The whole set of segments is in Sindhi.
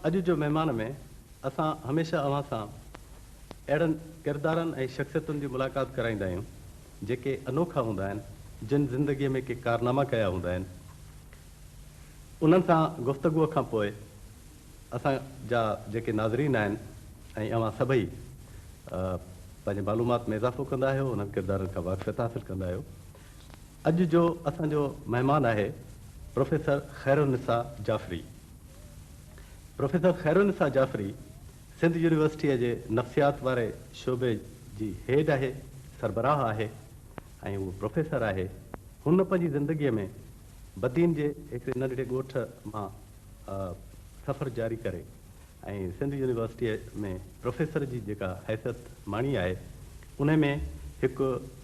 اڄ جو مهمان ۾ اسان هميشه اوهان سان اهڙن ڪردارن ۽ شخصيتن جي ملاقات ڪرائيندا آهيون جيڪي انوکا هوندا آهن، جن زندگيء ۾ ڪي ڪارناما ڪيا هوندا آهن. انهن سان گفتگوء کان پوء اسان جا جيڪي ناظرين آهن ۽ اوهان سڀئي پنهنجي معلومات ۾ اضافو ڪندا آهيو، انهن ڪردارن کان واقفيت حاصل ڪندا آهيو. اڄ جو اسان جو مهمان آهي پروفيسر خيرالنساء جعفري. پروفيسر خيرالنساء جعفري سنڌ يونيورسٽيء جي نفسيات واري شعبي جي هيڊ آهي، سربراهه آهي ۽ هوء پروفيسر آهي. هن پنهنجي زندگيء ۾ بدين جي هڪڙي ننڍڙي ڳوٺ مان سفر جاري ڪري ۽ سنڌ يونيورسٽيء ۾ پروفيسر جي جيڪا حيثيت ماڻي آهي، انهي ۾ هڪ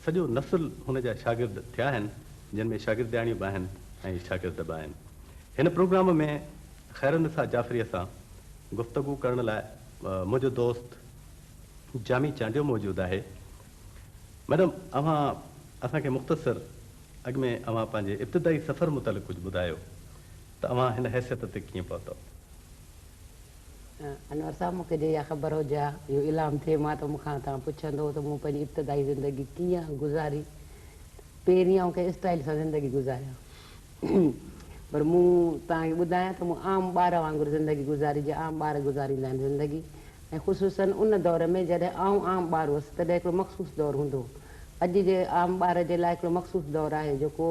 سڄو نسل هن جا شاگرد ٿيا آهن، جن ۾ شاگردياڻيون به آهن ۽ شاگرد به آهن. هن پروگرام ۾ خيرالنساء جعفريء سان گفتگو ڪرڻ لاء منهنجو دوست جامي چانڊيو موجود آهي. مئڊم، اوهان اسان کي مختصر اڳ ۾ اوهان پنهنجي ابتدائي سفر متعلق ڪجهه ٻڌايو ته اوهان هن حيثيت تي ڪيئن پهتؤ؟ انور صاحب مون کي جي اها خبر هجي ها اهو الهام ٿئي مان ته مون کان توهان پڇندو ته مون پنهنجي ابتدائي زندگي ڪيئن گذاري پهرين آئون ڪنهن اسٽائيل سان زندگي گذاريان پر مون توهان کي ٻڌايان ته مون عام ٻار وانگر زندگي گذاري جيئن عام ٻار گذاريندا آهن زندگي ۽ خصوصاً ان دور ۾ جڏهن آئون عام ٻار هئس تڏهن هڪڙو مخصوص دور هوندو هو اڄ جي عام ٻار جي لاء هڪڙو مخصوص دور آهي جيڪو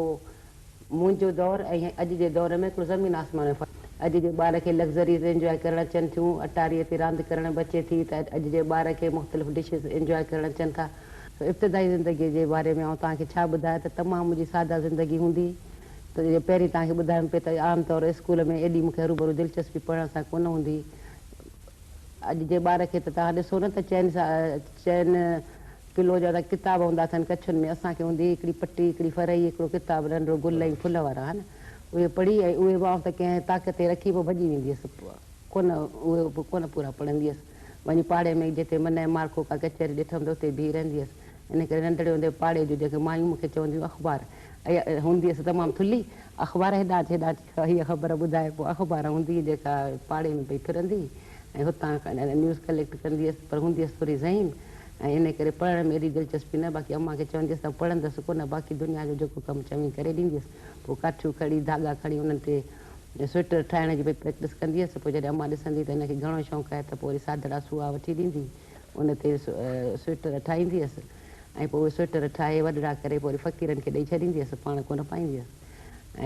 منهنجو دور ۽ اڄ جي دور ۾ هڪڙو زمين آسمان جو فرق. اڄ جي ٻار کي لگزريز انجواء ڪرڻ اچن ٿيون، اٽاريء تي راند ڪرڻ به اچي ٿي ته اڄ جي ٻار کي مختلف ڊشز انجواء ڪرڻ اچن ٿا. سو ابتدائي زندگيء جي باري ۾ آئون توهان کي ڇا ٻڌايان ته تمام منهنجي ساده زندگي هوندي ته جيئن پهرين توهان کي ٻڌايم پئي ته عام طور اسڪول ۾ ايڏي مون کي هروڀرو دلچسپي پڙهڻ سان ڪونه هوندي. اڄ جي ٻار کي ته توهان ڏسو نه ته چئن چئن ڪلو جا ته ڪتاب هوندا اٿن ڪڇن ۾ اسان کي هوندي هئي هڪڙي پٽي هڪڙي فرحي هڪڙو ڪتاب ننڍڙو گل ۽ ڦل وارا ها نه اهي پڙهي ۽ اهي به آئون ته ڪنهن طاق تي رکي پوء ڀڄي ويندي هيس ڪونه اهي به ڪونه پورا پڙهندي هيس وڃي پاڙي ۾ جتي منع مارڪو ڪا ڪچهري ڏٺم ته اتي بيهي رهندي هيس ان ڪري ننڍڙي هوندي پاڙي جون جيڪي مايون مون کي چونديون اخبار هوندي هيس تمام ٿلهي اخبار هيڏانهن اچ هيڏانهن اچ هيء خبر ٻڌائي پوء اخبار هوندي هئي جيڪا پاڙي ۾ پئي ڦرندي ۽ هتان کان نيوز ڪليڪٽ ڪندي هيس پر هوندي هيس ٿوري ذهين ۽ ان ڪري پڙهڻ ۾ ايڏي دلچسپي نه باقي امان کي چوندي هيس ته آئون پڙهندس ڪونه باقي دنيا جو جيڪو ڪم چوين ڪري ڏينديس پوء ڪاٺيون کڻي ڌاڳا کڻي انهن تي سوئيٽر ٺاهڻ جي پئي پريڪٽس ڪندي هيس پوء جڏهن امان ڏسندي ته هن کي گهڻو شوق آهي ته پوء وري سادڙا سوئا وٺي ڏيندي ان تي سوئيٽر ٺاهيندي هيس ۽ پوء اهي سوئيٽر ٺاهي وڏڙا ڪري پوء وري فقيرن کي ڏئي ڇڏيندي هيس پاڻ ڪونه پائيندي هيس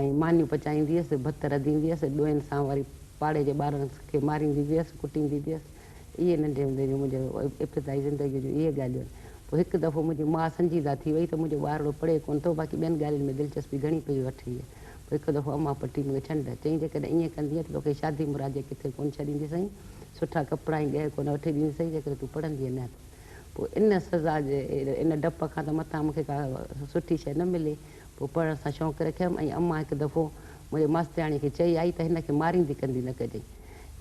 ۽ مانيون پچائيندي هيس ڀت رڌيندي هيس ڏوئن سان وري پاڙي جي ٻارن کي ماريندي به هيس ڪٽيندي به هيس اهي ننڍي هوندي جون منهنجي ابتدائي زندگيء جون اهي ڳالهيون آهن. پوء هڪ دفعو منهنجي ماء سنجيده ٿي وئي ته منهنجو ٻارڙو پڙهي ڪونه ٿو باقي ٻين ڳالهين ۾ دلچسپي گهڻي پئي وٺي. پوء هڪ دفعو امان پٽي مون کي ڇنڊ چيائين جيڪڏهن ائين ڪندينء ته توکي شادي مراديء ڪٿي ڪونه ڇڏينديسئين، سٺا ڪپڙا ۽ ڳهه ڪونه وٺي ڏينديسئين جيڪڏهن تون پڙهندينء نه ته. پوء ان سزا جي ان ڊپ کان ته متان مون کي ڪا سٺي شيء نه ملي، پوء پڙهڻ سان شوق رکيم ۽ امان هڪ دفعو منهنجي ماسترياڻيء کي چئي آئي ته هن کي ماريندي ڪندي نه ڪجئين.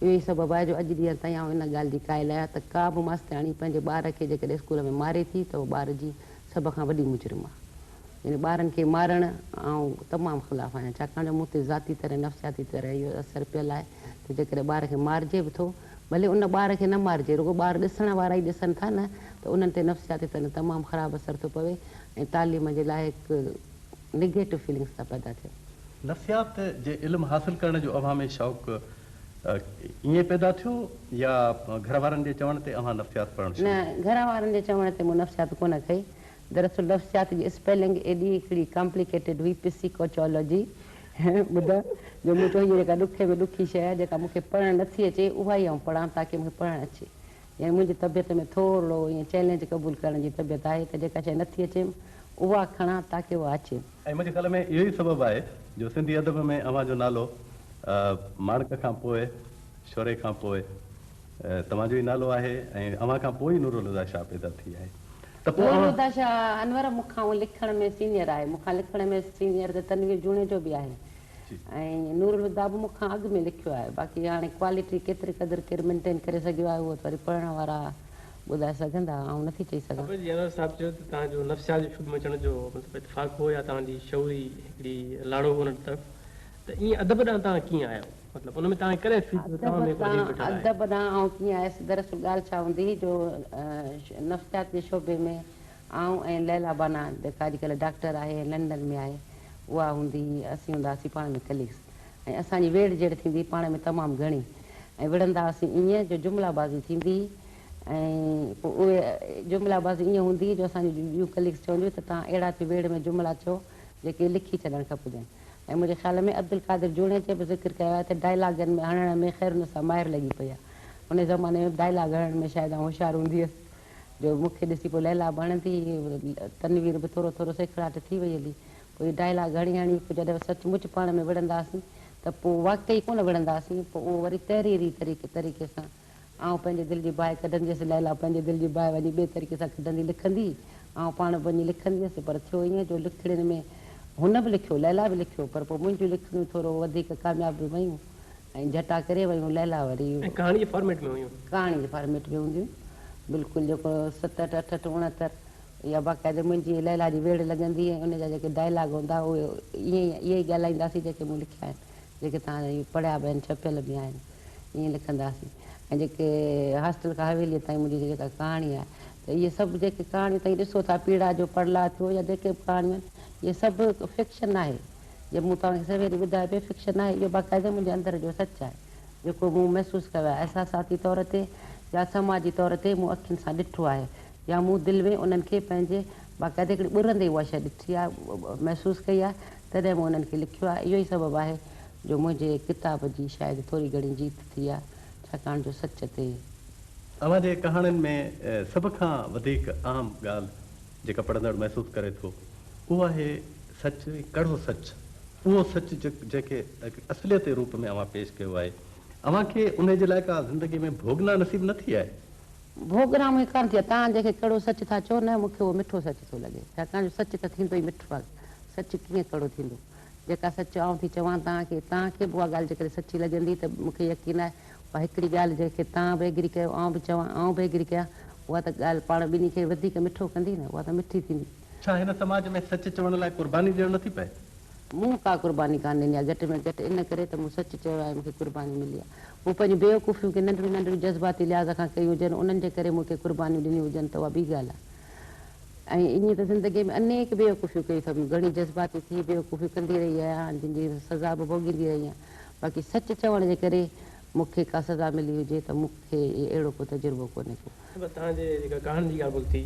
اهو ئي سبب آهي جو اڄ ڏينهن تائين آئون ان ڳالهه جي قائل آهيان ته ڪا به ماسترياڻي پنهنجي ٻار کي جيڪڏهن اسڪول ۾ ماري ٿي ته اهو ٻار جي سڀ کان وڏي مجرم آهي. يعني ٻارن کي مارڻ آئون تمام خلاف آهيان ڇاڪاڻ جو مون تي ذاتي طرح نفسياتي طرح اهو اثر پيل آهي ته جيڪڏهن ٻار کي مارجي به ٿو ڀلي ان ٻار کي نه مارجي رڳو ٻار ڏسڻ وارا ئي ڏسن ٿا نه ته انهن تي نفسياتي طرح تمام خراب اثر ٿو پوي ۽ تعليم جي لاء هڪ نگيٽو فيلنگس ٿا پيدا ٿين. نفسيات جي علم حاصل ڪرڻ جو اوهان ۾ شوق ائين پيدا ٿيو يا گهر وارن جي چوڻ تي اوهان نفسيات پڙهڻ شروع نه ڪئي؟ گهر وارن جي چوڻ تي مون نفسيات ڪونه ڪئي. دراصل نفسيات جي اسپيلنگ ايڏي هڪڙي ڪامپليڪيٽيڊ هئي پسيڪوچالاجي ٻڌ جو مون چيو هيء جيڪا ڏکي ۾ ڏکي شيء آهي جيڪا مون کي پڙهڻ نٿي اچي اها ئي آئون پڙهان تاڪه مون کي پڙهڻ اچي. يعني منهنجي طبيعت ۾ ٿورڙو ائين چئلينج قبول ڪرڻ جي طبيعت آهي ته جيڪا شيء نٿي اچيم اها کڻان تاڪه اها اچيم. ۽ منهنجي خيال ۾ اهو ئي سبب آهي جو سنڌي ادب ۾ اوهان جو نالو ماڻڪ کان پوء شوري کان پوء توهان جو ئي نالو آهي ۽ اوهان کان پوء ئي نورالهديٰ شاهه پيدا ٿي آهي ته پوء اوهان. نورالهديٰ شاهه انور مون کان لکڻ ۾ سينيئر آهي مون کان لکڻ ۾ سينيئر ته تنوير جوڻيجو به آهي ۽ نورالهديٰ به مون کان اڳ ۾ لکيو آهي باقي هاڻي ڪوالٽي ڪيتري قدر ڪير مينٽين ڪري سگهيو آهي اهو ته وري پڙهڻ وارا ٻڌائي سگهندا آئون نٿي چئي سگهان. جيئن انور صاحب چيو ته توهان جو نفسيات جي شعبي ۾ اچڻ جو مطلب اتفاق هو يا توهان جي شعوري هڪڙي لاڙو هو ان طرف ته ائين ادب ڏانهن توهان ڪيئن آيا؟ مطلب ان ۾ توهان کي ڪڏهن فيل ٿيو ته توهان ۾ هڪ اديب ويٺل آهي؟ ادب ڏانهن آئون ڪيئن آيس؟ دراصل ڳالهه ڇا هوندي هئي جو نفسيات جي شعبي ۾ آئون ۽ ليليٰ بانا جيڪا اڄڪلهه ڊاڪٽر آهي ۽ لنڊن ۾ آهي اها هوندي هئي اسين هوندا هئاسين پاڻ ۾ ڪليگس ۽ اسان جي ويڙهه جهيڙ ٿيندي هئي پاڻ ۾ تمام گهڻي ۽ وڙهندا هئاسين ائين جو جملا بازي ٿيندي هئي ۽ پوء اهي جملا بازي ائين هوندي هئي جو اسان جون ٻيون ڪليگس چونديون ته توهان اهڙا ٿي ويڙهه ۾ جملا چئو جيڪي لکي ڇڏڻ کپجن ۽ منهنجي خيال ۾ عبدالقادر جوڻيجي به ذڪر ڪيو آهي ته ڊائلاگن ۾ هڻڻ ۾ خيرالنساء ماهر لڳي پئي آهي ان زماني ۾ به ڊائلاگ هڻڻ ۾ شايد آئون هوشيار هوندي هيس جو مون کي ڏسي پوء ليليٰ به هڻندي هئي، تنوير به ٿورو ٿورو سيکڙاٽ ٿي وئي هلي. پوء اهي ڊائلاگ هڻي هڻي پوء جڏهن سچ مچ پاڻ ۾ وڙهنداسين ته پوء واقعي ڪونه وڙهنداسين، پوء اهو وري تحريري طريقي طريقي سان آئون پنهنجي دل جي باهه ڪڍندي هيس، ليليٰ پنهنجي دل جي باهه وڃي ٻئي طريقي سان ڪڍندي لکندي، آئون پاڻ به وڃي لکندي هيس، پر ٿيو ائين جو لکڻين ۾ هن به لکيو، ليليٰ به لکيو، پر پوء منهنجون لکڻيون ٿورو وڌيڪ ڪامياب به ويون ۽ جٽا ڪري ويون، ليليٰ وري. ۽ ڪهاڻي جي فارميٽ ۾ هيون. ڪهاڻي جي فارميٽ ۾ هونديون بلڪل جيڪو ست اٺ اٺ اٺ اڻهتر يا باقاعده منهنجي ۽ ليليٰ جي ويڙهه لڳندي ۽ ان جا جيڪي ڊائلاگ هوندا اهي ائين ئي اهي ئي ڳالهائينداسين جيڪي مون لکيا آهن جيڪي توهان پڙهيا به آهن ڇپيل به آهن ائين لکنداسين ۽ جيڪي هاسٽل کان حويليء تائين منهنجي جيڪا ڪهاڻي آهي ته اهي سڀ جيڪي ڪهاڻيون توهين ڏسو ٿا پيڙا جو پڙلاء ٿيو يا جيڪي به ڪهاڻيون آهن اهي سڀ فڪشن آهي جيئن مون توهان کي سوير ئي ٻڌايو پئي فڪشن آهي اهو باقاعده منهنجي اندر جو سچ آهي جيڪو مون محسوس ڪيو آهي، احساساتي طور تي يا سماجي طور تي مون اکين سان ڏٺو آهي يا مون دل ۾ انهن کي پنهنجي باقاعده هڪڙي ٻرندي اها شيء ڏٺي آهي، محسوس ڪئي آهي، تڏهن مون انهن کي لکيو آهي. اهو ئي سبب آهي جو منهنجي ڪتاب جي شايد ٿوري گهڻي جيت ٿي آهي، ڇاڪاڻ جو سچ تي. اوهان جي ڪهاڻين ۾ سڀ کان وڌيڪ اهم ڳالهه جيڪا پڙهندڙ محسوس ڪري ٿو، اهو آهي سچ ۽ ڪڙو سچ. اهو سچ جنهن کي اصليت جي روپ ۾ اوهان پيش ڪيو آهي. اوهان کي انهي جي لاء ڪا زندگي ۾ ڀوڳنا نصيب نه ٿي آهي؟ ڀوڳنا مون کي ڪانه ٿي آهي. توهان جنهن کي ڪڙو سچ ٿا چئو نه، مون کي اهو مٺو سچ ٿو لڳي. ڇاڪاڻ جو سچ ته ٿيندو ئي مٺو آهي. سچ ڪيئن ڪڙو ٿيندو؟ جيڪا سچ آئون ٿي چوان توهان کي، توهان کي به اها ڳالهه جيڪڏهن سچي لڳندي ته مون کي يقين آهي اها هڪڙي ڳالهه جنهن کي توهان به ايگري ڪيو، آئون به چوان، آئون به ايگري ڪيان، اها ته ڳالهه پاڻ ٻنهي کي وڌيڪ مٺو ڪندي نه، اها ته مٺي ٿيندي. ڇا هن سماج ۾ سچ چوڻ لاء قرباني ڏيڻ نٿي پئي؟ مون ڪا قرباني ڪانه ڏني آهي، گهٽ ۾ گهٽ ان ڪري ته مون سچ چيو آهي مون کي قرباني ملي آهي. مون پنهنجون بيوقوفيون ڪي ننڍڙيون ننڍڙيون جذباتي لحاظ کان ڪيون هجن، انهن جي ڪري مون ڪي قربانيون ڏنيون هجن ته اها ٻي ڳالهه آهي. ۽ ائين ته زندگيء ۾ انيڪ بيوقوفيون ڪيون اٿم، گهڻي جذباتي ٿي بيوقوفيون ڪندي رهي آهيان، جن جي سزا به ڀوڳيندي رهي آهيان. باقي سچ چوڻ جي ڪري مون کي ڪا سزا ملي هجي ته مون کي اهڙو ڪو تجربو ڪونهي ڪو. توهان جي جيڪا ڪهاڻين جي ڳالهه ٻولهه ٿي،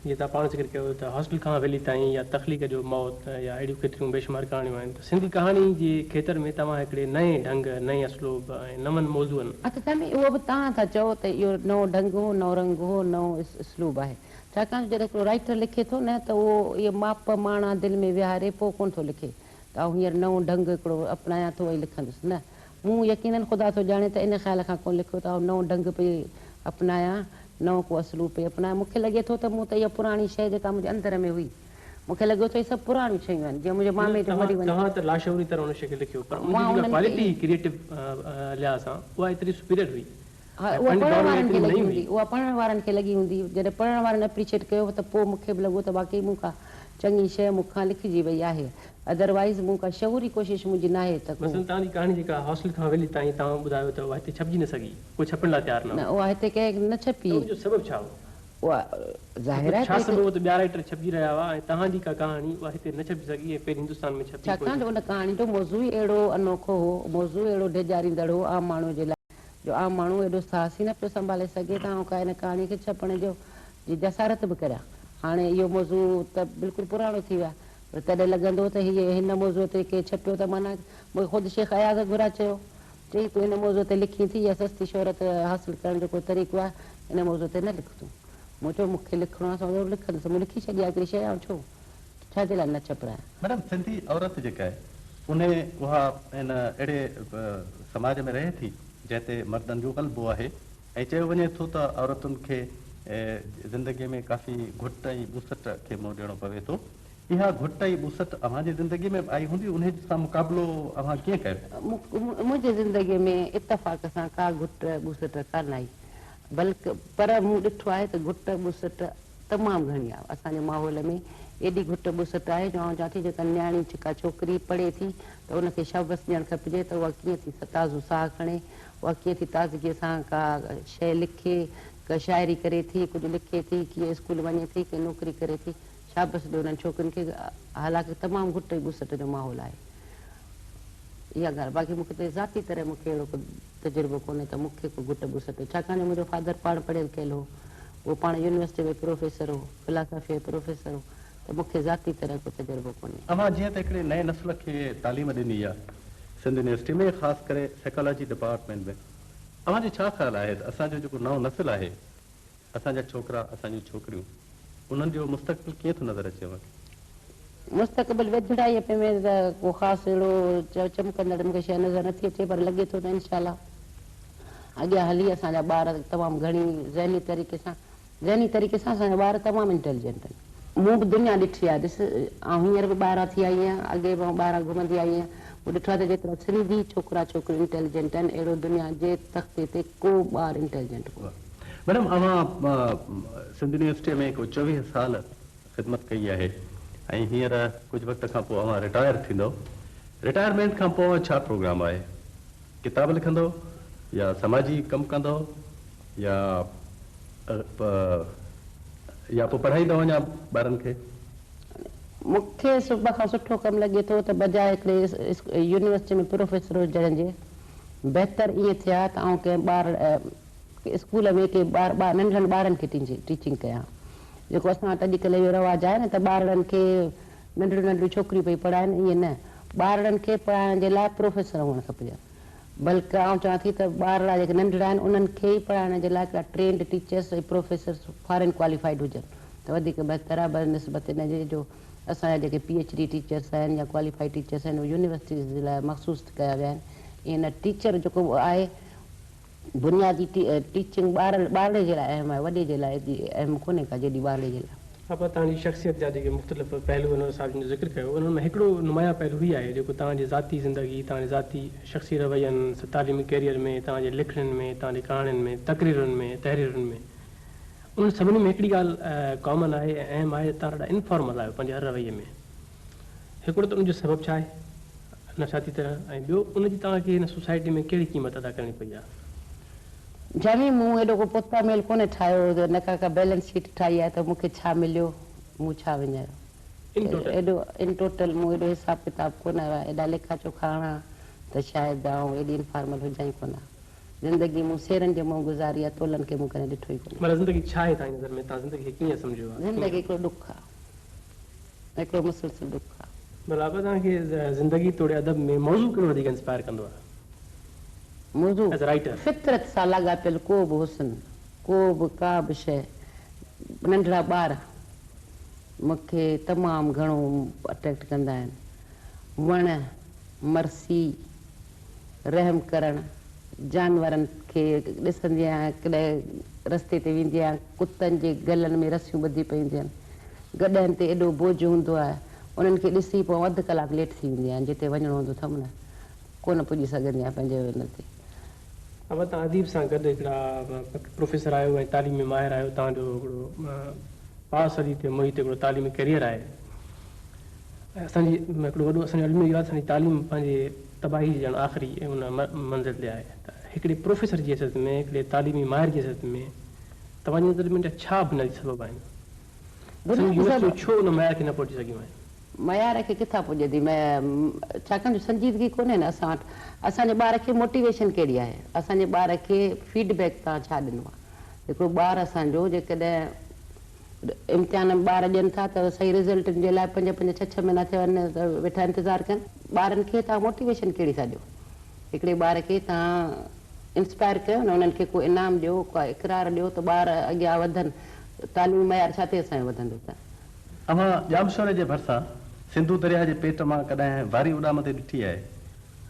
جيئن توهان پاڻ ذڪر ڪيو ته هاسٽل کان حويلي تائين يا تخليق جو موت يا اهڙيون ڪيتريون بيشمار ڪهاڻيون آهن ته سنڌي ڪهاڻي جي کيتر ۾ توهان هڪڙي نئين ڍنگ، نئين اسلوب ۽ نون موضوعن. اڇا سامي اهو به توهان ٿا چئو ته اهو نئون ڍنگ هو، نئون رنگ هو، نئون اسلوب آهي. ڇاڪاڻ جو جڏهن هڪڙو رائيٽر لکي ٿو نه ته اهو اهي ماپ ماڻا دل ۾ ويهاري پوء ڪونه ٿو لکي ته آئون هينئر نئون ڍنگ هڪڙو اپنايان ٿو ۽ لکندس. نه مون يقيناً خدا ٿو ڄاڻي ته ان خيال کان ڪونه لکيو ته آئون نئون ڍنگ پئي اپنايان، نئون ڪو اسلوب پئي اپنايان. مون کي لڳي ٿو ته مون ته اها پراڻي شيء جيڪا منهنجي اندر ۾ هئي، مون کي لڳيو ٿو اهي سڀ پراڻيون شيون آهن، جيئن منهنجي مامي جو مري وڃڻ. توهان ته لاشعوري طرح ان شيء کي لکيو، پر ان جي جيڪا ڪوالٽي هئي ڪريئيٽو لحاظ سان، اها ايتري سپيريئر هئي ها، ۽ اها پنهنجي پڙهڻ دور ۾ وارن کي ايتري لڳي نئين هوندي، هئي. اها پڙهڻ وارن کي لڳي هوندي. جڏهن پڙهڻ وارن اپريشيئيٽ ڪيو ته پوء مون کي به لڳو ته واقعي مون ڪا چڱي شيء مون کان لکجي وئي آهي. ادروائيز مون ڪا شعوري ڪوشش منهنجي ناهي ته ڪو. مثلاً توهان جي ڪهاڻي جيڪا هاسٽل کان حويلي تائين توهان ٻڌايو ته اها هتي ڇپجي نه سگهي، ڪو ڇپڻ لاء تيار نه نه هو. اها هتي ڪنهن نه ڇپي. ته ان جو سبب ڇا هو؟ اها ظاهر مطلب آهي ڇا ته هتي. سبب هو ته ٻيا رائيٽر ڇپجي رهيا هئا ۽ توهان جي ڪا ڪهاڻي اها هتي نه ڇپجي سگهي ۽ پهرين هندستان ۾ ڇپي پوء ڇاڪاڻ جو ان ڪهاڻي جو موضوع ئي اهڙو انوکو هو، موضوع ئي اهڙو ڊيڄاريندڙ هو عام ماڻهوء جي لاء جو عام ماڻهو ايڏو ساهس ئي نه پيو سنڀالي سگهي ته آئون ڪا ان ڪهاڻيء کي ڇپڻ جو جي جسارت به ڪريان. هاڻي اهو موضوع ته بلڪل پراڻو ٿي ويو آهي. پر تڏهن لڳندو هو ته هيء هن موضوع تي ڪنهن ڇپيو ته معنيٰ مون کي خود شيخ اياز گهرائي چيو، چئي تون هن موضوع تي لکين ٿي يا سستي شهرت حاصل ڪرڻ جو ڪو طريقو آهي، ان موضوع تي نه لک تون. مون چيو مون کي لکڻو آهي سو ضرور لکندس. مون لکي ڇڏي آهي هڪڙي شيء آئون ڇو ڇا جي لاء نه ڇپرايان. ميڊم سنڌي عورت جيڪا آهي انهي اها ان اهڙي سماج ۾ رهي ٿي جنهن تي مردن جو غلبو آهي ۽ چيو وڃي ٿو ته عورتن کي زندگيء ۾ ڪافي گهٽ ۽ ٻوسٽ کي منهن ڏيڻو پوي ٿو. اها گهٽ ۽ ٻوسٽ اوهان جي زندگيء ۾ به آئي هوندي، انهيء سان مقابلو اوهان ڪيئن ڪيو؟ منهنجي زندگيء ۾ اتفاق سان ڪا گهٽ ٻوسٽ ڪانه آئي، بلڪ پر مون ڏٺو آهي ته گهٽ ٻوسٽ تمام گهڻي آهي. اسان جي ماحول ۾ ايڏي گهٽ ٻسٽ آهي جو آئون چوان ٿي جيڪا نياڻي ڪا ڇوڪري پڙهي ٿي ته ان کي شابس ڏيڻ کپجي ته اها ڪيئن ٿي تازو ساهه کڻي، اها ڪيئن ٿي تازگيء سان ڪا شيء لکي، ڪا شاعري ڪري ٿي، ڪجهه لکي ٿي، ڪيئن اسڪول وڃي ٿي، ڪيئن نوڪري ڪري ٿي. شابس ڏيو انهن ڇوڪرين کي، حالانڪه تمام گهٽ ئي ٻسٽ جو ماحول آهي. اها ڳالهه باقي مون کي ته ذاتي طرح مون کي اهڙو ڪو تجربو ڪونهي ته مون کي ڪو گهٽ ٻسٽ، ڇاڪاڻ جو منهنجو فادر پاڻ پڙهيل لکيل هو، اهو پاڻ يونيورسٽي ۾ پروفيسر هو، فلاسافيء جو پروفيسر هو ته مون کي ذاتي طرح ڪو تجربو ڪونهي. اوهان جيئن ته هڪڙي نئين نسل کي تعليم ڏني آ سنڌ يونيورسٽي ۾ خاص ڪري سائيڪالاجي ڊپارٽمينٽ ۾ اوهان جو ڇا خيال آهي ته اسان جو جيڪو نئون نسل آهي اسان جا ڇوڪرا اسان جون ڇوڪريون انهن جو مستقبل ڪيئن ٿو نظر اچي اوهان کي؟ مستقبل ويجهڙائيء ۾ ته ڪو خاص اهڙو چمڪندڙ مون کي شيء نظر نٿي اچي پر لڳي ٿو ته انشاء الله اڳيان هلي اسان جا ٻار تمام گهڻي ذهني طريقي سان ذهني طريقي سان اسان جا ٻار تمام انٽيليجنٽ آهن. مون به دنيا ڏٺي آهي ڏس آئون هينئر به ٻاهران ٿي آئي آهيان اڳي به آئون ٻاهران گهمندي آئي آهيان مون ڏٺو آهي ته جيترا سنڌي ڇوڪرا ڇوڪريون انٽيليجنٽ آهن اهڙو دنيا جي تختي تي ڪو ٻار انٽيليجنٽ ڪونهي. ميڊم اوهان سنڌ يونيورسٽيء ۾ ڪو 24 سال خدمت ڪئي آهي ۽ هينئر ڪجهه وقت کان پوء اوهان رٽائر ٿيندؤ. رٽائرمينٽ کان پوء اوهان ڇا پروگرام آهي؟ ڪتاب لکندؤ يا سماجي ڪم ڪندؤ يا يا پوء پڙهائيندؤ اڃا ٻارن کي؟ مون کي سڀ کان سٺو ڪم لڳي ٿو ته بجاء هڪڙي يونيورسٽي ۾ پروفيسر هجڻ جي بهتر ائين ٿئي ها ته آئون ڪنهن ٻار اسڪول ۾ ڪي ٻار ننڍڙن ٻارن کي ٽيچنگ ڪيان. جيڪو اسان وٽ اڄڪلهه اهو رواج آهي نه ته ٻارڙن کي ننڍڙيون ننڍڙيون ڇوڪريون پئي پڙهائن ائين نه ٻارڙن کي پڙهائڻ جي لاء پروفيسر هئڻ کپجن بلڪه آئون چوان ٿي ته ٻارڙا جيڪي ننڍڙا آهن انهن کي ئي پڙهائڻ جي لاء هڪڙا trend teachers ۽ professors foreign qualified هجن ته وڌيڪ بهتر آهي بنسبت ان جي جو اسان جا جيڪي پي ايڇ ڊي ٽيچرس آهن يا ڪواليفائيڊ ٽيچرس آهن اهي يونيورسٽيز جي لاء مخصوص ڪيا ويا آهن ائين نه ٽيچر جيڪو آهي بنيادي ٽيچنگ ٻارڙي جي لاء اهم آهي وڏي جي لاء ايڏي اهم ڪونهي ڪا جيڏي ٻارڙي جي لاء. آپا توهان جي شخصيت جا جيڪي مختلف پهلو انور صاحب جن جو ذڪر ڪيو انهن مان هڪڙو نمايان پهلو هي آهي جيڪو توهان جي ذاتي زندگي توهان جي ذاتي شخصي روين تعليمي ڪيريئر ۾ توهان جي لکڻين ۾ توهان جي ڪهاڻين ۾ تقريرن ۾ تحريرن ۾ انهن سڀني ۾ هڪڙي ڳالهه ڪامن آهي ۽ اهم آهي ته توهان ڏاڍا انفارمل آهيو پنهنجي هر رويي ۾ هڪڙو ته ان جو سبب ڇا آهي نفسياتي طرح ۽ ٻيو ان جي توهان کي هن سوسائٽي ۾ ڪهڙي قيمت ادا ڪرڻي پئي آهي؟ جامي مون ايڏو ڪو پوتاميل ڪونه ٺاهيو نه ڪا ڪا بيلنس شيٽ ٺاهي آهي ته مون کي ڇا مليو مون ڇا وڃايو ان ٽوٽل. ايڏو ان ٽوٽل مون ايڏو حساب ڪتاب ڪونه ايڏا ليکا چوکا هڻان ته شايد آئون ايڏي انفارمل هجان ئي ڪونه. زندگي مون سيرن جي منهن گذاري آ، تولن کي مون ڪڏهن ڏٺو ئي ڪونهي. معنيٰ زندگي ڇا آهي توهان جي نظر ۾ توهان زندگي کي ڪيئن سمجهيو آ؟ زندگي هڪڙو ڏک آ، هڪڙو مسلسل ڏک آ. ڀلا آپا توهان کي زندگي توڙي ادب ۾ موضوع ڪهڙو وڌيڪ انسپائر ڪندو آ؟ موضوع، As a writer. فطرت سان لاڳاپيل ڪو به حسن، ڪو به ڪا به شيء، ننڍڙا ٻار مون کي تمام گهڻو اٽريڪٽ ڪندا آهن، وڻ، مرسي، رحم ڪرڻ، جانورن کي ڏسندي آهيان، ڪڏهن رستي تي ويندي آهيان، ڪتن جي گلن ۾ رسيون ٻڌي پيون هونديون آهن، گڏهن تي ايڏو بوجهه هوندو آهي، انهن کي ڏسي پوء آئون اڌ ڪلاڪ ليٽ ٿي ويندي آهيان، جتي وڃڻو هوندو اٿم نه، ڪونه پڄي سگهندي آهيان پنهنجي ان تي. آپا توهان اديب سان گڏ هڪڙا پروفيسر آهيو ۽ تعليمي ماهر آهيو، توهان جو هڪڙو پاء صدي تي محيط هڪڙو تعليمي ڪيريئر آهي. ۽ اسان جي هڪڙو وڏو اسان جو الميو اهو آهي ته اسان جي تعليم پنهنجي تباهي جي ڄڻ آخري ان منزل تي آهي ته هڪڙي پروفيسر جي حيثيت ۾ هڪڙي تعليمي ماهر جي حيثيت ۾ توهان جي نظر ۾ ان جا ڇا بنيادي سبب آهن؟ اسان جون يونيورسٽيون ڇو ان معيار کي نه پهچي سگهيون آهن؟ معيار کي ڪٿان پڄندي ڇاڪاڻ جو سنجيدگي ڪونهي نه اسان وٽ اسان جي ٻار کي موٽيويشن ڪهڙي آهي اسان جي ٻار کي فيڊ بيڪ توهان ڇا ڏنو آهي هڪڙو ٻار اسان جو جيڪڏهن امتحان ٻار ڏين ٿا ته صحيح رزلٽن جي لاء پنج پنج ڇهه ڇهه مهينا ٿيا وڃن ته ويٺا انتظار ڪن. ٻارن کي توهان موٽيويشن ڪهڙي ٿا ڏيو؟ هڪڙي ٻار کي توهان انسپائر ڪيو نه انهن کي ڪو انعام ڏيو ڪا اقرار ڏيو ته ٻار اڳيان وڌن تعليمي معيار ڇا تي اسان جو وڌندو ته. اوهان ڄامشوري جي ڀرسان سنڌو درياهه جي پيٽ مان ڪڏهن واري اڏامندي ڏٺي آهي؟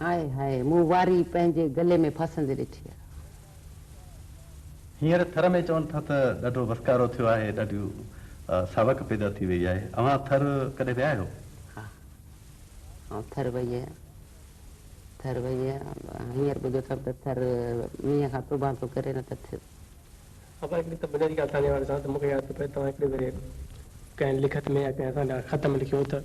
هاء هاء مون واري پنهنجي گلي ۾ ڦاسندي ڏٺي آهي. هينئر ٿر ۾ چون ٿا ته ڏاڍو وسڪارو ٿيو آهي، ڏاڍي ساوڪ پيدا ٿي وئي آهي. اوهان ٿر ڪڏهن ويا آهيو؟ ها، آئون ٿر وئي آهيان. ٿر وئي آهيان. هينئر ٻڌو اٿم ته ٿر مينهن کان توبهان ٿو ڪري نه ته ٿ. آپا هڪڙي ته بنيادي ڳالهه توهان جي حوالي سان ته مون کي ياد ٿو پئي توهان هڪڙي ڀيري ڪنهن لکت ۾ يا ڪنهن اسان ڏانهن خط ۾ لکيو ته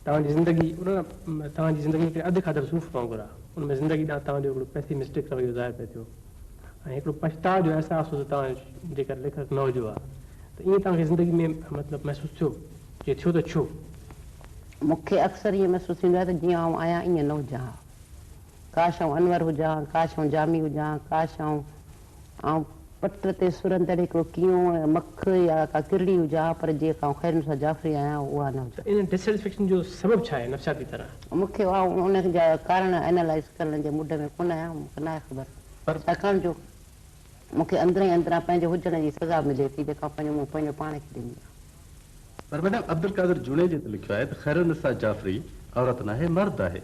توهان جي زندگي ان توهان جي زندگي هڪڙي اڌ کاڌل صوف وانگر آهي. ان ۾ زندگي ڏانهن توهان جو هڪڙو پيسيمسٽڪ رويو ظاهر پئي ٿيو ۽ هڪڙو پڇتاء جو احساس هو ته توهان جيڪر ليکڪ نه هجو ها ته ائين توهان کي زندگي ۾ مطلب محسوس ٿيو؟ جي ٿيو ته ڇو؟ مون کي اڪثر ائين محسوس ٿيندو آهي ته جيئن آئون آهيان ائين نه هجان ها. ڪاش آئون انور هجان ها، ڪاش آئون جامي هجان ها، ڪاش آئون آئون پٽ تي سرندڙ هڪڙو ڪينئون يا مک يا ڪا ڪرڙي هجان ها پر جيڪا آئون خيرالنساء جعفري آهيان اها نه هجان. ته ان ڊسسيٽسفيڪشن جو سبب ڇا آهي نفسياتي طرح؟ مون کي آئون ان جا ڪارڻ اينالائيز ڪرڻ جي موڊ ۾ ڪونه آهيان، مون کي ناهي خبر ڇاڪاڻ جو مون کي اندران ئي اندران پنهنجي هجڻ جي سزا ملي ٿي جيڪا پنهنجو مون پنهنجو پاڻ کي ڏني آهي. پر ميڊم عبدالقادر جوڻيجي ته لکيو آهي ته خيرالنساء جعفري عورت ناهي مرد آهي.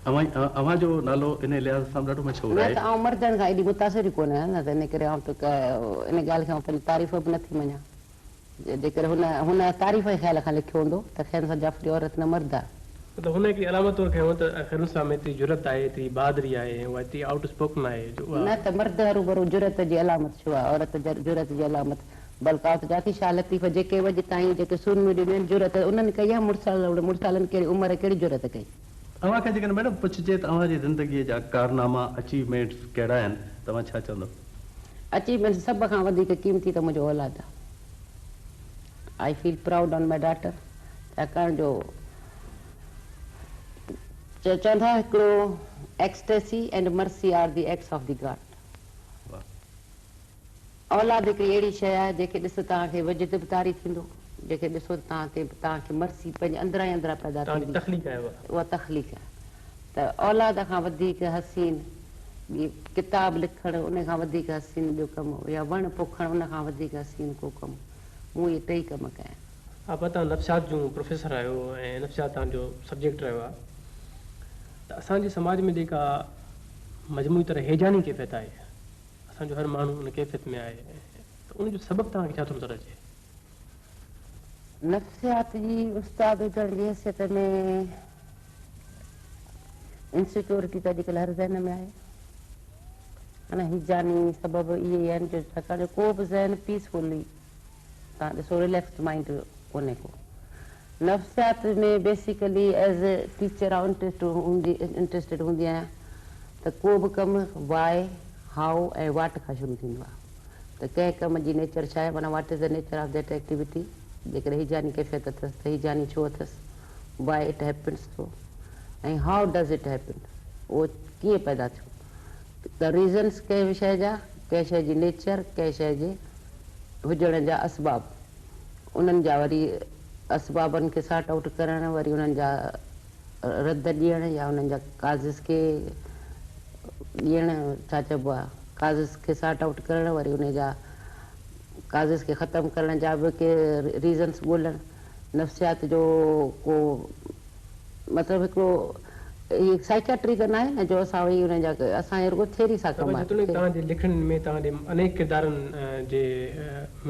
اوهان اوهان جو نالو انهي لحاظ سان به ڏاڍو مشهور نه آهي. ته آئون مردن کان ايڏي متاثر ئي ڪونه آهيان نه ته ان ڪري آئون ته ان ڳالهه کي آئون پنهنجي تعريف به نٿي مڃان. جيڪڏهن هن هن تعريف جي خيال کان لکيو هوندو ته خيرالنساء جعفري عورت نه مرد آهي. مطلب هن هڪڙي علامت طور کنيو ته خيرالنساء ۾ ايتري جرئت آهي، ايتري بهادري آهي ۽ اها ايتري آئوٽ اسپوڪن آهي جو اها. نه ته مرد هروڀرو جرئت جي علامت ڇو آهي؟ عورت جرئت جي علامت بلڪ آئون ته چوان ٿي شاهه لطيف جيڪي اڄ تائين جيڪي سورميون ڏنيون آهن جرئت انهن ڪئي آهي مڙسالن ڪهڙي عمر ڪهڙي جرئت ڪئي. اوهان کان جيڪڏهن ميڊم پڇجي ته اوهان جي زندگيء جا ڪارناما، Achievements، ڪهڙا آهن ته اوهان ڇا چوندؤ؟ اچيومينٽس سڀ کان وڌيڪ قيمتي ته منهنجو اولاد آهي. I feel proud on my daughter ڇاڪاڻ جو چون ٿا هڪڙو ecstasy and mercy are the acts of the God. اولاد هڪڙي اهڙي شيء آهي جنهن کي ڏس توهان کي وجد به طاري ٿيندو، جنهن کي ڏسو ته توهان تي توهان کي مرسي پنهنجي اندران ئي اندران پيدا توهان جي ٿيندي. تخليق آهي اها. اها تخليق آهي ته اولاد کان وڌيڪ حسين ٻي ڪتاب لکڻ ان کان وڌيڪ حسين ٻيو ڪم يا وڻ پوکڻ ان کان وڌيڪ حسين ڪو ڪم مون اهي ٽئي ڪم ڪيا آهن. آپا توهان نفسيات جون پروفيسر آهيو ۽ نفسيات توهان جو سبجيڪٽ رهيو آهي ته اسان جي سماج ۾ جيڪا مجموعي طرح هيجاني ڪيفيت آهي اسان جو هر ماڻهو ان ڪيفيت ۾ آهي ته ان جو سبب توهان کي ڇا ٿو نظر اچي؟ نفسيات جي استاد هجڻ جي حيثيت ۾ انسيڪيورٽي ته اڄڪلهه هر ذهن ۾ آهي ۽ هيجاني سبب اهي ئي آهن جو ڇاڪاڻ جو ڪو به ذهن پيسفلي توهان ڏسو رليڪسڊ مائنڊ ڪونهي ڪو. نفسيات ۾ بيسيڪلي ايز اي ٽيچر آئون انٽريسٽيڊ هوندي آهيان ته ڪو به ڪم واء، هائو ۽ واٽ کان شروع ٿيندو آهي ته ڪنهن ڪم جي نيچر ڇا آهي معنيٰ what is the nature of that activity جيڪڏهن هيجاني ڪيفيت اٿس ته هيجاني ڇو اٿس why it happens so ۽ how does it happen اهو ڪيئن پيدا ٿيو ته ريزنس ڪنهن به شيء جا ڪنهن شيء جي نيچر ڪنهن شيء جي هجڻ جا اسباب انهن جا وري اسبابن کي سارٽ آئوٽ ڪرڻ وري انهن جا رد ڏيڻ يا انهن جا ڪازز کي ڏيڻ ڇا چئبو آهي ڪازز کي سارٽ آئوٽ ڪرڻ وري انهي جا ڪازز کي ختم ڪرڻ جا به ڪي ريزنس ڳولڻ نفسيات جو ڪو مطلب هڪڙو هي سائيڪاٽري ته ناهي نه جو اسان ويهي انهن جا اسان جو رڳو ٿيري سان ڪم آهي. جيتوڻيڪ توهان جي لکڻين ۾ توهان جي انيڪ ڪردارن جي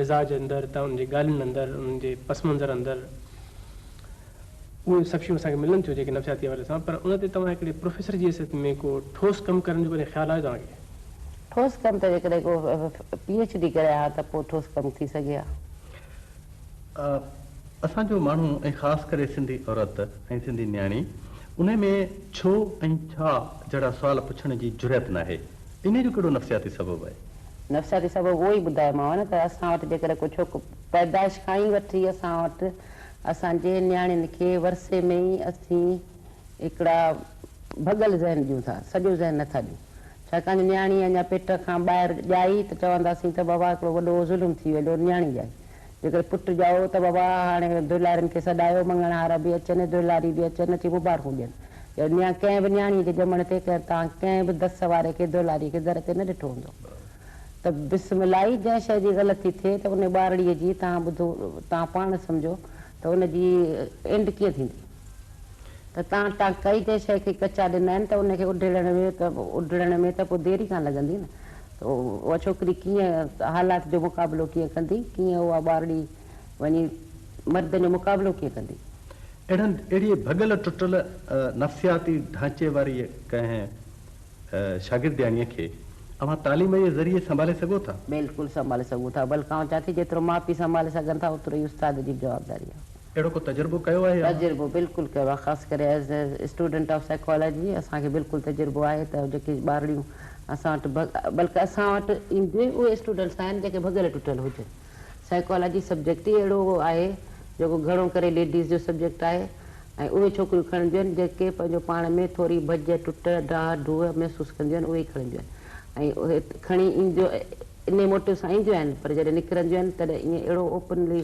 مزاج اندر انهن جي ڳالهين اندر انهن جي پس منظر اندر اهي سڀ شيون اسان کي ملن ٿيون جيڪي نفسياتي حوالي سان پر ان تي توهان هڪڙي پروفيسر جي حيثيت ۾ ڪو ٺوس ڪم ڪرڻ جو ڪڏهن خيال آيو توهان کي؟ ٺوس ڪم ته جيڪڏهن ڪو پي ايڇ ڊي ڪري ها ته پوء ٺوس ڪم ٿي سگهي ها. اسان جو ماڻهو ۽ خاص ڪري سنڌي عورت ۽ سنڌي نياڻي انهي ۾ ڇو ۽ ڇا جهڙا سوال پڇڻ جي جرئت ناهي. انهي جو ڪهڙو نفسياتي سبب آهي؟ نفسياتي سبب اهو ئي ٻڌايومانو نه ته اسان وٽ جيڪڏهن ڪو ڇوڪ پيدائش کان ئي وٺي اسان وٽ اسان جي نياڻين کي ورثي ۾ ئي اسين هڪڙا ڀڳل ذهن ڏيون ٿا سڄو ذهن نٿا ڏيون ڇاڪاڻ جو نياڻي اڃا پيٽ کان ٻاهر ڄائي ته چونداسين ته بابا هڪڙو وڏو ظلم ٿي ويو نياڻي ڄائي جيڪڏهن پٽ ڄائو ته بابا هاڻي دهلارين کي سڏايو، مڱڻهار به اچن، دهلاري به اچن، اچي مبارڪون ڏين. يا ڪنهن به نياڻيء جي ڄمڻ تي توهان ڪنهن به دس واري کي، دهلاريء کي در تي نه ڏٺو هوندو ته بسم الله ئي جنهن شيء جي غلطي ٿئي ته ان ٻارڙيء جي توهان ٻڌو، توهان پاڻ سمجهو ته ان جي اينڊ ڪيئن ٿيندي. ته توهان ٽانڪا ئي جنهن شيء کي ڪچا ڏنا آهن ته ان کي اڊيڙڻ ۾ ته اڊڙڻ ۾ ته پوء دير ئي ڪانه لڳندي نه. ته اها ڇوڪري ڪيئن حالات جو مقابلو ڪيئن ڪندي، ڪيئن اها ٻارڙي وڃي مردن جو مقابلو ڪيئن ڪندي. اهڙن اهڙيء ڀڳل ٽٽل نفسياتي ڍانچي واريء ڪنهن شاگردياڻيء کي اوهان تعليم جي ذريعي سنڀالي سگهو ٿا؟ بلڪل سنڀالي سگهون ٿا، بلڪ آئون چوان ٿي جيترو ماء پيء سنڀالي سگهن ٿا اوترو ئي استاد جي به جوابداري آهي. اهڙو ڪو تجربو ڪيو آهي اوهان؟ تجربو بلڪل ڪيو آهي، خاص ڪري as a student of psychology اسان کي بلڪل تجربو آهي ته جيڪي ٻارڙيون اسان وٽ بلڪ اسان وٽ اينديون ئي اهي اسٽوڊنٽس آهن جيڪي ڀڳل ٽٽل هجن. سائيڪالاجي سبجيڪٽ ئي اهڙو آهي جيڪو گهڻو ڪري ليڊيز جو سبجيڪٽ آهي ۽ اهي ڇوڪريون کڻنديون آهن جيڪي پنهنجو پاڻ ۾ ٿوري ڀڄ ٽٽ ڊاهه ڊوهه محسوس ڪنديون آهن اهي ئي کڻنديون آهن ۽ اهي کڻي اينديون انهي موٽو سان اينديون آهن پر جڏهن نڪرنديون آهن تڏهن ائين اهڙو اوپنلي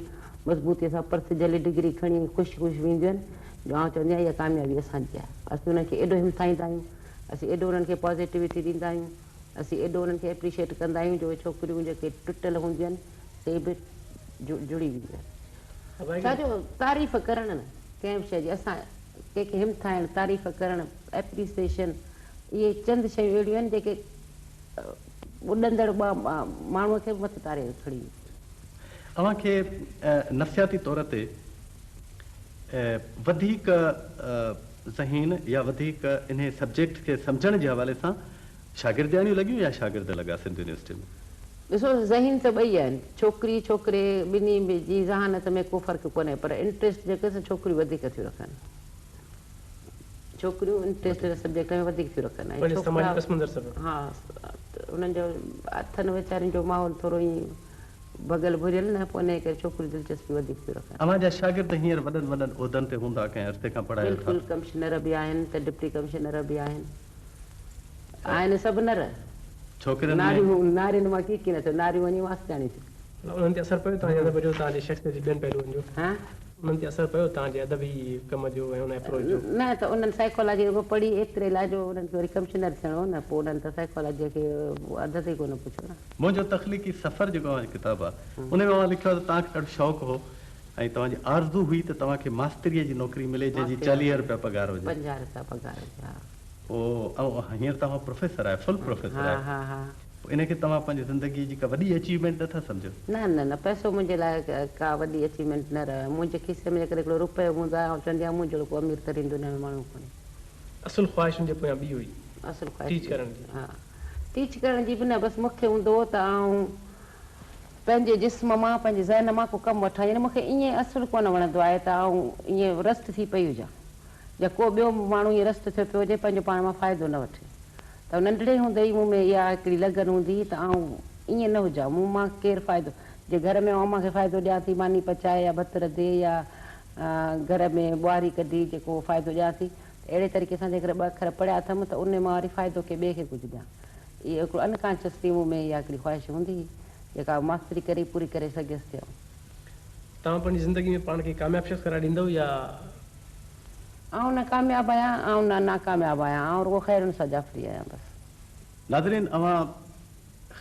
مضبوطيء سان پرس جهلي ڊگري کڻي خوش خوش وينديون آهن جو آئون چوندي آهيان اها ڪاميابي اسان جي آهي اسين انهن کي ايڏو همٿائيندا آهيون اسين ايڏو انهن کي پازيٽيوٽي ڏيندا آهيون اسين ايڏو انهن کي ايپريشيئيٽ ڪندا آهيون جو اهي ڇوڪريون جيڪي ٽٽل هونديون آهن سي به جڙي وينديون آهن. ڇا جو تعريف ڪرڻ نه ڪنهن به شيء جي اسان ڪنهن کي همٿائڻ، تعريف ڪرڻ، ايپريسيئيشن اهي چند شيون اهڙيون آهن جيڪي ٻڏندڙ ماڻهوء کي به مٿي تاري کڻي وينديون آهن. اوهان کي نفسياتي طور تي وڌيڪ ذهين يا وڌيڪ انهي سبجيڪٽ کي سمجهڻ جي حوالي سان شاگردياڻيون لڳيون يا شاگرد لڳا سنڌ يونيورسٽي ۾؟ ڏسو ذهين ته ٻئي آهن، ڇوڪري ڇوڪري ٻنهي جي ذهانت ۾ ڪو فرق ڪونهي پر انٽريسٽ جيڪو سو ڇوڪريون وڌيڪ ٿيون رکن. ڇوڪريون انٽريسٽ سبجيڪٽ ۾ وڌيڪ ٿيون رکن ۽ پنهنجي سماجي پس منظر سبب. ها انهن جو اٿن ويچارين جو ماحول ٿورو ائين ڀڳل ڀريل نه پوء انهيء ڪري ڇوڪريون دلچسپي وڌيڪ ٿيون رکن. اوهان جا شاگرد هينئر وڏن وڏن عهدن تي هوندا ڪنهن عرصي کان پڙهايو ٿا. بلڪل ڪمشنر به آهن ته ڊپٽي ڪمشنر به آهن. آهن سڀ نر. ڇوڪرين ۾. ناريون نارين مان ڪي ڪي نه ٿيو ناريون وڃي ماسترياڻي ٿيون. انهن تي اثر پيو توهان جي ادب جو توهان جي شخصيت جي ٻين پهلوئن جو؟ ها. انهن تي اثر پيو توهان جي ادبي ڪم جو ۽ ان اپروچ جو؟ نه ته انهن سائيڪالاجي رڳو پڙهي ايتري لاء جو انهن کي وري ڪمشنر ٿيڻو هو نه پوء انهن ته سائيڪالاجيء کي اڌ تي ئي ڪونه پڇيو نه. منهنجو تخليقي سفر جيڪو اوهان جو ڪتاب آهي ان ۾ اوهان لکيو آهي ته توهان کي ڏاڍو شوق هو ۽ توهان جي آرزو هئي ته توهان کي ماستريء جي نوڪري ملي جنهن جي 40 رپيا پگهار هجي. 50 رپيا پگهار هجي ها. پوء هينئر توهان پروفيسر آهيو، فل پروفيسر ها آهيو. ها ها. پوء ان کي توهان پنهنجي زندگيء جي ڪا وڏي اچيومينٽ نه ٿا سمجهو؟ نه نه نه پئسو منهنجي لاء ڪا وڏي اچيومينٽ نه رهيو آهي. منهنجي کيسي ۾ جيڪڏهن هڪڙو رپيو هوندو آهي آئون چوندي آهيان مون جهڙو ڪو امير ترين دنيا ۾ ماڻهو ڪونهي. اصل خواهش ان جي پويان ٻي هئي. اصل خواهش ٽيچ ڪرڻ جي. ها ٽيچ ڪرڻ جي به نه بس مون کي هوندو هو ته آئون پنهنجي جسم مان پنهنجي ذهن مان ڪو ڪم وٺان يعني مون کي ائين اصل ڪونه وڻندو آهي ته آئون ائين رست ٿي پئي هجان يا ڪو ٻيو ماڻهو ائين رست ٿيو پيو هجي پنهنجو پاڻ مان فائدو نه وٺي ته ننڍڙي هوندي ئي مون ۾ اها هڪڙي لگن هوندي هئي ته آئون ائين نه هجان مون مان ڪير فائدو جي گهر ۾ آئون امان کي فائدو ڏيان ٿي ماني پچائي يا ڀت رڌي يا گهر ۾ ٻهاري ڪڍي جيڪو فائدو ڏيان ٿي ته اهڙي طريقي سان جيڪڏهن ٻه اکر پڙهيا اٿم ته ان مان وري فائدو ڪنهن ٻئي کي ڪجهه ڏيان. اهو هڪڙو انڪانشسلي مون ۾ اها هڪڙي خواهش هوندي هئي جيڪا آئون ماستري ڪري ئي پوري ڪري سگهيس ٿي. آئون. توهان پنهنجي زندگي ۾ پاڻ کي ڪامياب شخص قرار ڏيندؤ يا؟ آئون نه ڪامياب آهيان آئون نه ناڪامياب آهيان آئون رڳو خيرالنساء جعفري آهيان بس. ناظرين اوهان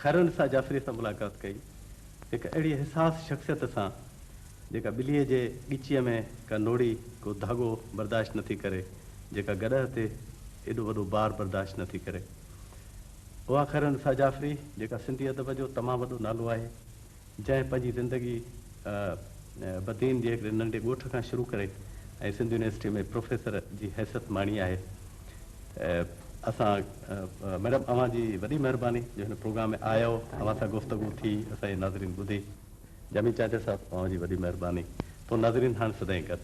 خيرالنساء جعفري سان ملاقات ڪئي هڪ اهڙي حساس شخصيت سان جيڪا ٻليء جي ڳچيء ۾ ڪا نوڙي ڪو ڌاڳو برداشت نٿي ڪري جيڪا گڏهه تي ايڏو وڏو بار برداشت نٿي ڪري. اها خيرالنساء جعفري جيڪا سنڌي ادب جو تمام وڏو نالو آهي، جنهن پنهنجي زندگي بدين جي هڪڙي ننڍي ڳوٺ کان شروع ڪري ۽ سنڌ يونيورسٽي ۾ پروفيسر جي حيثيت ماڻي آهي. اسان ميڊم اوهان جي وڏي مهرباني جو هن پروگرام ۾ آيو، اوهان سان گفتگو ٿي، اسان جي ناظرين ٻڌي. جامي چانڊيو صاحب اوهان جي وڏي مهرباني. پوء ناظرين هاڻ سدائين گڏ.